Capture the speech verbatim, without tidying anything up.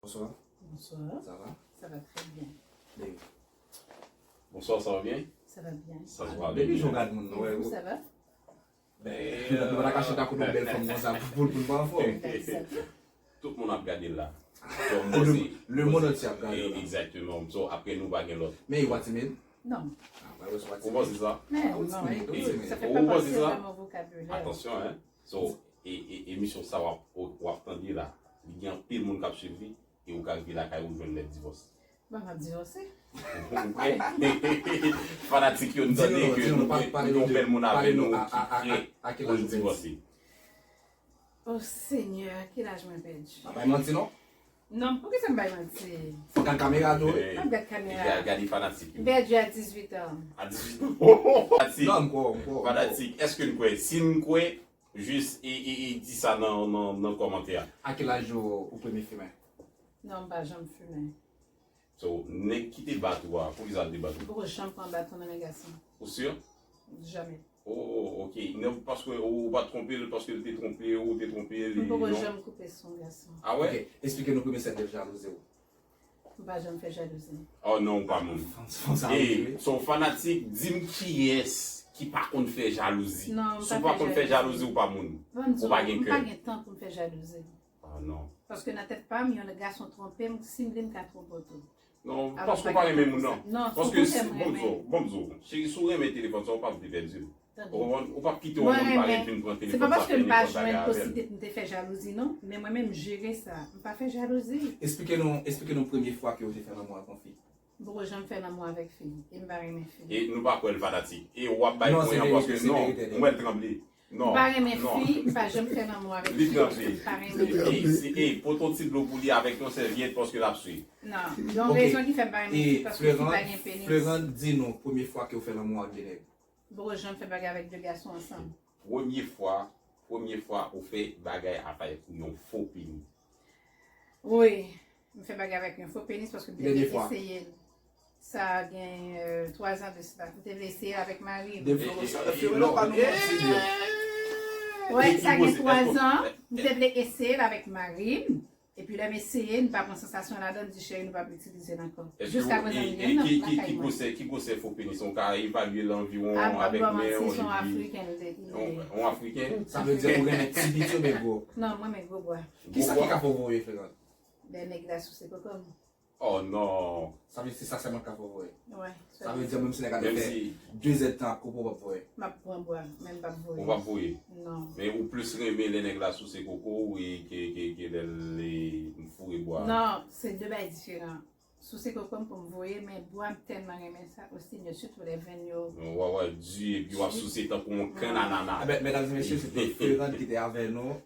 Bonsoir. Bonsoir. Ça va? Ça va très bien. Baby. Bonsoir, ça va bien? Ça va bien. Ça va Baby, bien. J gad moun, non, Et vous, ouais. Ça va? Mwen pa ka chita kote yon bèl fanm konsa pou pou pou pa anfòm. Exact. Tout moun ap gade la. Le, le monde entier ap gade la. Exactement. So, après nous, pas gain l'autre. Men yo pa timid. Non. Ah, mwen wè se pa Vous pensez timid. ça? Mais Ah oui, non, mais écoute, oui, ça mais fait vous pas pensez partie ça? de mon vocabulaire. Attention, hein. So, e, e, emisyon sa w ap, w ap tande la. Li gen anpil moun k ap swiv li, e ou ka rive lakay ou jwenn lèt divòs. Bon, m ap divòse. Ou prè? Fanatik yo, n tande ke nou gen yon bèl moun avè nou ki prè pou l divòse. Oh Seigneur, ki laj mwen pèdi? Pa bay manti non. Non, poukisa m bay manti? Fò gad kamera tou. Eh, M ap gad kamera. Gade fanatik M yo. Pèdi a dizuit an. A dizuit. Fanatik. Non, m kwè, m kwè. Fanatik. Èske n kwè? Si n kwè, jis e, e, e di sa nan, nan, nan kòmantè a. A ki laj ou ou premye fimen? Non, m pa janm fimen. So, nèg ki te bat ou a, poukisa l te bat ou? M poko janm pran baton nan men gason. Ou sur? Jamè. Oh, ok. Non, paske ou pa twonpe l, paske l te twonpe ou, ou te twonpe l, M poko non? Janm koupe sou yon gason. Ah ouais? Ok, esplike nou premye sèt de jalouzi ou. M pa janm fè jalouzi. Oh non, ou pa moun. Fon sa E, rive. So fanatik, di m kiyès ki pa konn fè jalouzi. Non, m Si pa w pa fè konn fè jalouzi. jalouzi, ou pa moun. Ban m di Ou w, pa gen m pa kè. Gen tan pou m fè jalouzi. Ah non. Paske nan tèt pa m, yon gason twonpe m, si m vle m ka twonpe w tou. Non, Ah, paske m w pa pa gen renmen tan moun pou nan. sa. Non, Paske se si, ou bon m zo, bon zo. Cheri, si w renmen telefòn sa, ou pa vle pèdi l. Tande. Ou konprann? Ou p ap kite yon Mwen moun pare renmen. vin pran Se pa telefòn sa, paske fè m pa nenpòt bagay jwenn avè l. Posibite pou m te fè jalouzi, non. Men mwen menm, m jere sa. M pa fè jalouzi. Esplike nou, esplike nou premye fwa ke ou te fè lanmou ak yon fi. M poko janm fè lanmou avèk fi. E m pa renmen fi. E nou pa kwè l fanatik. E w ap bay Non, pwen se an verite, paske se non, verite, ou wè l tranble. Non. M pa renmen Non. Fi, m pa janm fè lanmou avèk Li fi. tranble. M pa renmen fi. E, e, e, pote yon ti dlo pou li avèk yon sèvyèt paske l ap swe. Non. Yon Ok. Rezon ki fè m pa renmen E fi, paske fi pa Florent, gen penis. Florent, di nou premye fwa ke ou fè lanmou ak de nèg. M poko janm fè bagay avèk de gason ansanm. Premye fwa, premye fwa ou fè bagay avèk yon fo penis. Wi. M fè bagay avèk yon fo penis paske m te Dènye vle fwa. Eseye l. Sa gen euh, twa zan de sa. M te vle eseye l avèk mari m. De E, e, sa, e, Florent, lò- pa nou manti, bro. Wè, e ki sa gen koze- twa e- zan, m te vle eseye l avèk mari m. Epi lè m eseye l, m pa pran sansasyon ladan, m di cheri, nou p ap itilize l ankò. Eske Jiska ou- prezan e, li e, gen nan ki, ki, lakay ki mwen. gwosè, ki gwosè fo penis? Ou ka evalye l anviwon A, m pa avèk ba men manti, ou se yon epi Afriken li te- li yon, ye. yon Afriken? Sa vle di ou renmen ti piti oubyen gwo? Non, mwen renmen gwo bwa. Kisa ki ka fè w voye, Florent? Lè nèg la souse koko m. Oh non. Sa vle di se sa sèlman k ka fè w voye. Wè. Sa vle di menm si nèg la te Menm fè si de zèdtan ap koupe, ou p ap voye. M ap pran bwa, men m p ap voye. ou p ap voye. Non. Men ou plis renmen lè nèg la souse koko ou e ke, ke, ke lè l foure bwa. Non, se de bagay diferan. Souse koko m pou m voye, men bwa m tèlman renmen sa osi, men sitou lè venn yo. Ou wè, wè, di epi w ap souse tankou yon kann anana. Ah ben, mesdames et messieurs, c'était Florent qui était avec nous.